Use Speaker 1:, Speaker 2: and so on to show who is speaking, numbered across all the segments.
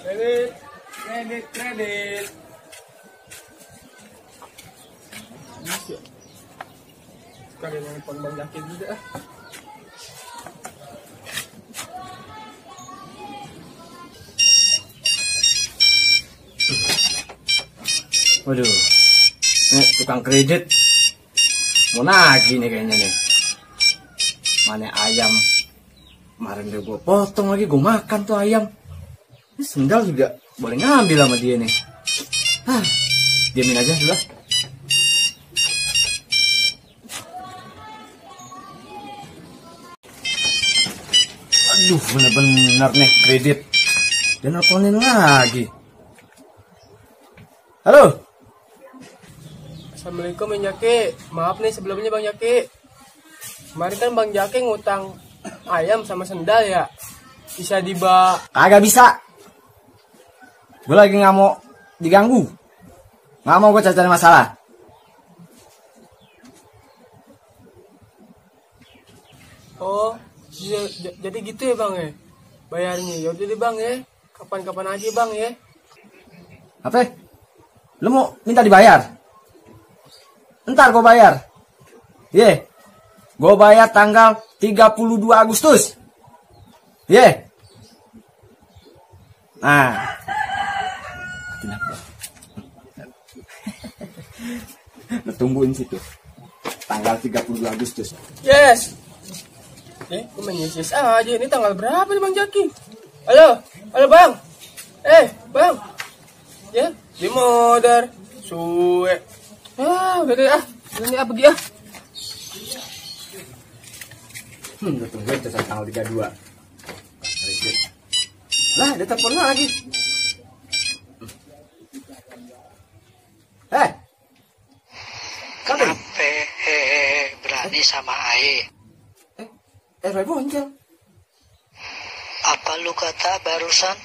Speaker 1: Kredit, kredit, kredit. Bisa. Sekalian nelfon Bang Jaki juga.
Speaker 2: Waduh, ini tukang kredit mau nagih nih kayaknya nih. Mana ayam? Kemarin udah gue potong lagi, gue makan tuh ayam. Ini sendal juga boleh ngambil sama dia nih. Diamin aja dulu. Aduh, bener-bener nih kredit. Dan nelfonin lagi. Halo.
Speaker 1: Assalamualaikum Bang Jaki. Maaf nih sebelumnya Bang Jaki. Kemarin kan Bang Jaki ngutang ayam sama sendal ya. Bisa dibawa?
Speaker 2: Kagak bisa. Gue lagi nggak mau diganggu. Nggak mau gue cari masalah.
Speaker 1: Oh, jadi gitu ya Bang ya? Bayarnya. Yaudah deh Bang ya. Kapan-kapan aja Bang ya.
Speaker 2: Apa? Lu mau minta dibayar? Ntar gue bayar. Gue bayar tanggal 32 Agustus. Nah. Lu tungguin situ. Tanggal 32 Agustus.
Speaker 1: Yes. Gue main yes aja. Ini tanggal berapa nih Bang Jaki? Halo Bang. Bang. Ya, di modar. Suwe. Udah deh Ini apa dia?
Speaker 2: Gue tungguin tuh tanggal 32. Lah, ada telepon lagi.
Speaker 3: Kenapa berani sama Ae?
Speaker 2: Roy Boncel.
Speaker 3: Apa lu kata barusan?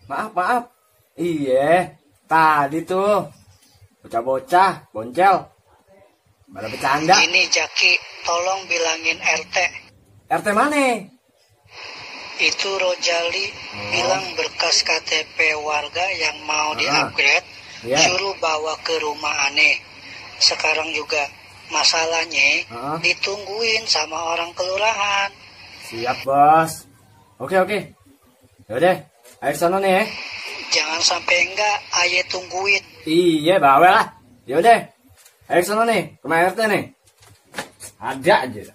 Speaker 2: Maaf. Iya, tadi tuh bocah-bocah boncel pada bercanda.
Speaker 3: Ini Jaki, tolong bilangin RT.
Speaker 2: RT mana?
Speaker 3: Itu Rojali bilang berkas KTP warga yang mau di-upgrade, suruh bawa ke rumah aneh. Sekarang juga masalahnya ditungguin sama orang kelurahan.
Speaker 2: Siap bos. Oke. Yaudah, ayo sono nih.
Speaker 3: Jangan sampai enggak Aye tungguin.
Speaker 2: Iya bawel lah. Yaudah, ayo sono nih, ke rumah RT nih. Ada aja.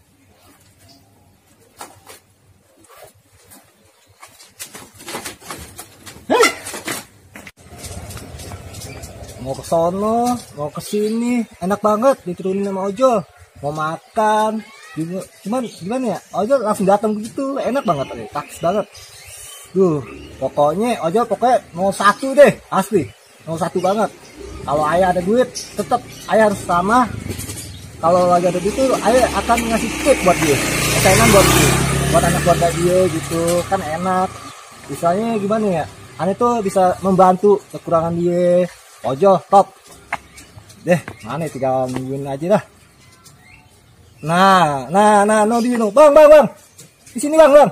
Speaker 4: Mau ke sono, mau ke sini, enak banget diturunin sama ojol. Mau makan, cuman gimana ya? Ojol langsung datang begitu, enak banget, taktis banget. Pokoknya mau satu deh, asli, mau satu banget. Kalau ayah ada duit, tetap ayah harus sama. Kalau lagi ada duit tuh, ayah akan ngasih tip buat dia, kesayangan buat anak keluarga dia gitu, kan enak. Misalnya gimana ya? Aneh tuh bisa membantu kekurangan dia. Ojol top deh, mana tinggal nungguin aja dah. Nah, no dino, bang, di sini bang.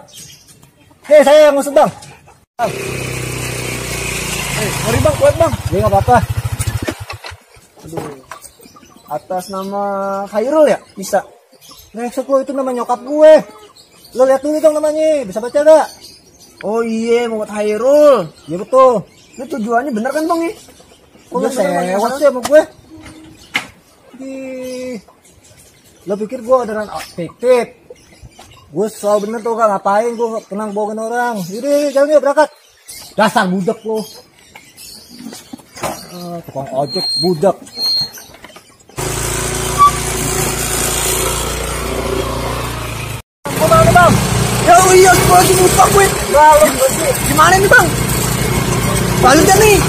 Speaker 4: Saya yang masuk bang. Mari bang, kuat bang. Nggak apa-apa. Aduh, atas nama Khairul ya, bisa. Next lo itu nama nyokap gue. Lo lihat dulu dong namanya, bisa baca gak?
Speaker 2: Oh iya, Muhammad Khairul.
Speaker 4: Ya betul.
Speaker 2: Ini tujuannya bener kan bang ya?
Speaker 4: Lo sewot sih sama gue. Lo pikir gue beneran fiktif? Gue selalu bener tuh, kan ngapain gue tenang bawain orang. Yaudah, jalan yuk berangkat. Dasar budak lo. Tukang ojek budak. Kok bang, bang? Ya iya, gue lagi lupa gue. Gimana nih bang? Balik kan nih?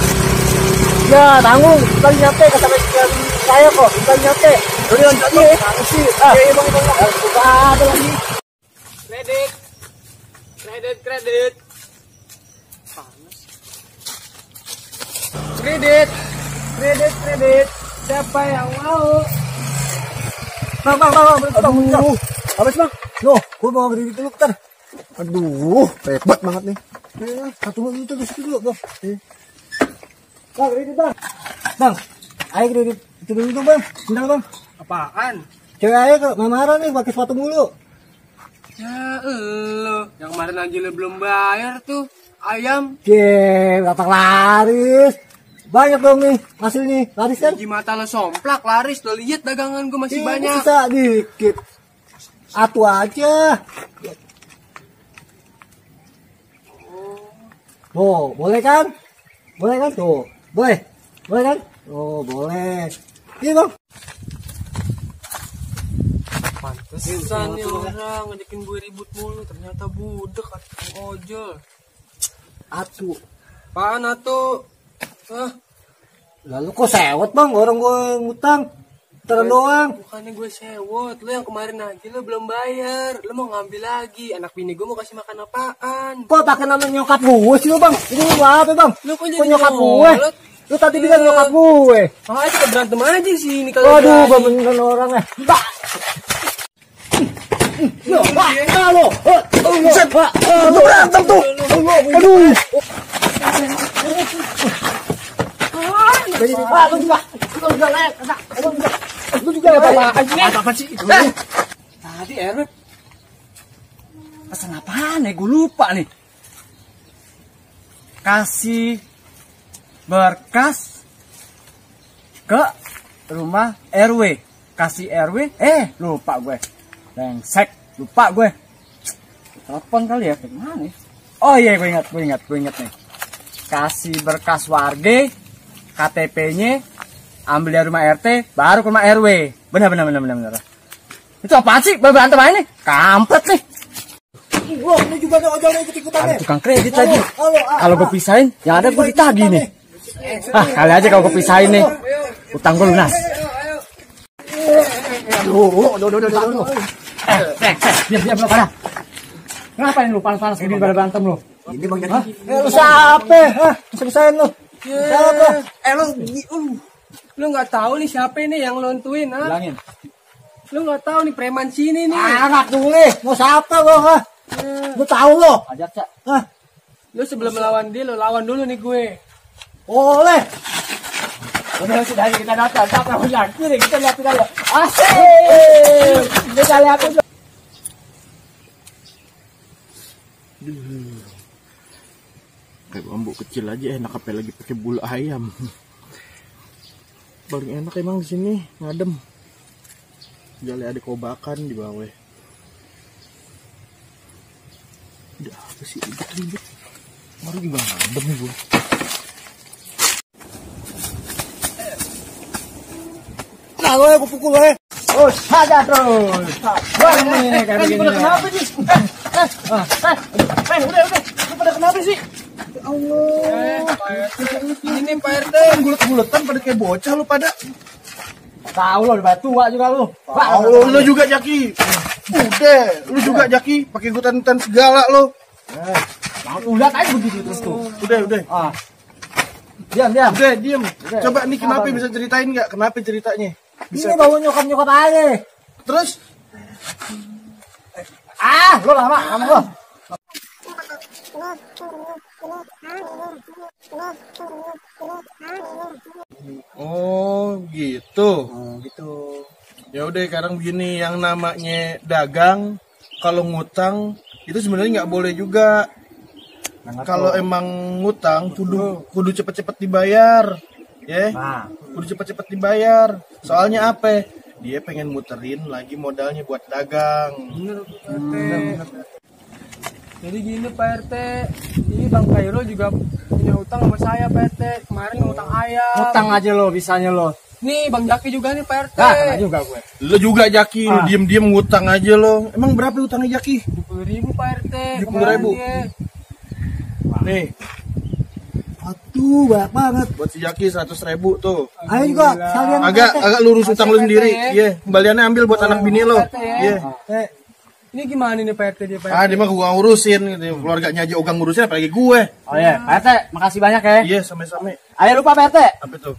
Speaker 4: Ya tanggung, kita nyampe ke sampai saya kok, kita nyampe. Udah lanjut ya. Iya bang. Ada lagi.
Speaker 1: Kredit. Kredit. Siapa yang mau?
Speaker 4: Bang. Apa sih bang? Gue mau kredit dulu, bentar. Aduh, hebat banget nih. Satu mobil itu di situ dulu, Bang. Bang, kredit, Bang. Bang, ayo kredit. Itu dulu dong, Bang. Bentar, Bang.
Speaker 1: Apaan?
Speaker 4: Cewek ayo ke marah nih pakai sepatu mulu.
Speaker 1: Ya lo, yang kemarin aja lo belum bayar tuh ayam.
Speaker 4: Berapa laris? Banyak dong nih hasil nih, laris kan?
Speaker 1: Di mata lo somplak laris, lo lihat dagangan gue masih banyak.
Speaker 4: Bisa dikit. Atu aja. Oh, boleh kan? Boleh kan? Tuh, boleh. Boleh kan? Oh, boleh. Iya, Bang.
Speaker 1: Pantesan nih orang ngajakin gue ribut mulu, ternyata budek tukang ojol.
Speaker 4: Atu.
Speaker 1: Apaan atu? Hah?
Speaker 4: Lalu kok sewot, Bang? Orang gue ngutang. Taran doang.
Speaker 1: Bukannya gue sewot, lo yang kemarin aja lo belum bayar. Lo mau ngambil lagi, anak bini gue mau kasih makan apaan?
Speaker 4: Kok pakai nama nyokap gue sih, Bang? Ini lu apa, Bang?
Speaker 1: Lo kok jadi
Speaker 4: Kok nyokap gue?
Speaker 1: nyolot?
Speaker 4: Lu tadi bilang nyokap gue.
Speaker 1: Ah, kita berantem aja sih ini kalau
Speaker 4: Waduh,
Speaker 1: berani.
Speaker 4: beneran orangnya. Mbak. Lo, Mbak, lo. Lu berantem tuh. Aduh. Lu juga. Lu juga lek. Lu juga apa sih?
Speaker 2: Tadi RW pesan apaan ya? Gue lupa nih. Kasih berkas ke rumah RW. Kasih RW. Lupa gue. Lengsek. Lupa gue. Telepon kali ya. Gimana nih? Oh iya, gue ingat nih. Kasih berkas warga, KTP-nya, ambil dari rumah RT, baru ke rumah RW. Benar. Itu apaan sih? Berantem aja nih. Kampret nih.
Speaker 4: Wah, ini juga ada ojolnya ikut-ikutan
Speaker 2: Ada
Speaker 4: nih.
Speaker 2: tukang kredit lagi.
Speaker 4: Halo,
Speaker 2: Kalau gue pisahin, yang ada gue ditagih nih. Kali aja kalau gue pisahin nih. Utang gue lunas.
Speaker 4: Aduh.
Speaker 2: Diam lo pada. Ngapain lu panas-panas gini pada berantem lu?
Speaker 4: Ini Bang Jaki. Lu siapa? Bisa-bisain lu. Siapa?
Speaker 1: Lu nggak tahu nih siapa ini yang lontuin, ha?
Speaker 2: Bilangin.
Speaker 1: Lu nggak tahu nih preman sini nih.
Speaker 4: Anak dulu nih. Mau siapa lo? Lu tahu lo?
Speaker 2: Ajak, Cak.
Speaker 1: Lu sebelum melawan dia, lu lawan dulu nih gue.
Speaker 4: Boleh.
Speaker 2: Udah sudah kita datang. Siapa punya? Kiri kita lihat dulu. Asik. Kita lihat dulu.
Speaker 5: Kayak bambu kecil aja enak, apa lagi pakai bulu ayam. Paling enak emang di sini ngadem. Jali ada kobakan di bawah. Udah apa sih ribet. Baru juga ngadem nih gue.
Speaker 4: Nah, lo ya pukul lo ya.
Speaker 2: Oh, saja terus. Wah, ini kayak begini.
Speaker 4: Kenapa sih? Udah. Lu pada kenapa sih? Ya Allah.
Speaker 1: Ini Pak RT.
Speaker 5: Bulet-buletan pada kayak bocah lu pada.
Speaker 2: Tahu lo udah tua juga lu.
Speaker 5: Lu juga Jaki. Lu juga Jaki, pakai ikutan-ikutan segala lu.
Speaker 2: Udah aja begitu terus tuh.
Speaker 5: Udah.
Speaker 2: Diam.
Speaker 5: Udah, diem. Coba nih kenapa bisa ceritain nggak? Kenapa ceritanya? Bisa.
Speaker 4: Ini bau nyokap aja.
Speaker 5: Terus
Speaker 4: Lo lama kamu lo.
Speaker 5: oh gitu.
Speaker 4: Gitu.
Speaker 5: Ya udah sekarang begini, yang namanya dagang kalau ngutang itu sebenarnya nggak boleh juga. Kalau emang ngutang kudu cepet-cepet dibayar, ya. Kudu cepet-cepet dibayar. Soalnya apa? Dia pengen muterin lagi modalnya buat dagang.
Speaker 1: Bener. Jadi gini Pak RT, ini Bang Kairul juga punya utang sama saya Pak RT. Kemarin ngutang ayam.
Speaker 2: Utang aja lo, bisanya lo.
Speaker 1: Nih Bang Jaki juga nih Pak RT.
Speaker 2: Kena juga gue.
Speaker 5: Lo juga Jaki, lo diem-diem ngutang aja lo. Emang berapa utangnya Jaki?
Speaker 1: 70.000 Pak RT.
Speaker 5: 70.000. Nih,
Speaker 4: Aduh, banyak banget.
Speaker 5: buat si Jaki 100.000 tuh.
Speaker 4: Ayo juga sekalian.
Speaker 5: Agak lurus utang lu sendiri. Iya, kembaliannya ambil buat anak bini lo. Iya.
Speaker 1: Ini gimana nih Pak RT dia Pak RT?
Speaker 5: Dia mah gua ngurusin gitu. Keluarganya aja ogah ngurusin apalagi gue.
Speaker 2: Oh iya, Pak RT, makasih banyak ya.
Speaker 5: Iya, sama-sama.
Speaker 2: Ayo lupa Pak RT.
Speaker 5: Apa tuh?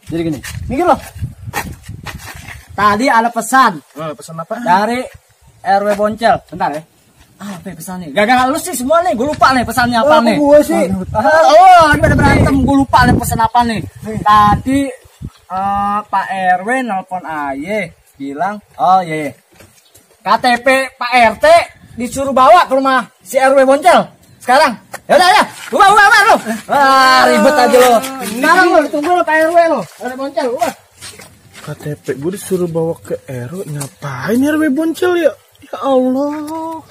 Speaker 2: Jadi gini, mikir loh. Tadi ada pesan
Speaker 5: Pesan apa?
Speaker 2: dari RW Boncel. Bentar ya. Apa pesannya? Gagal lu sih semua nih, gue lupa nih pesannya apa nih.
Speaker 4: Gue sih.
Speaker 2: Lagi pada berantem, gue lupa nih pesan apa nih. Tadi Pak RW nelpon Aye, bilang, oh iya, KTP Pak RT disuruh bawa ke rumah si RW Boncel. Sekarang, yaudah ya, ubah lu. Ribet aja lo. Sekarang lo tunggu lo Pak RW lo, RW Boncel, ubah.
Speaker 5: KTP gue disuruh bawa ke RW, ngapain RW Boncel ya? Ya Allah.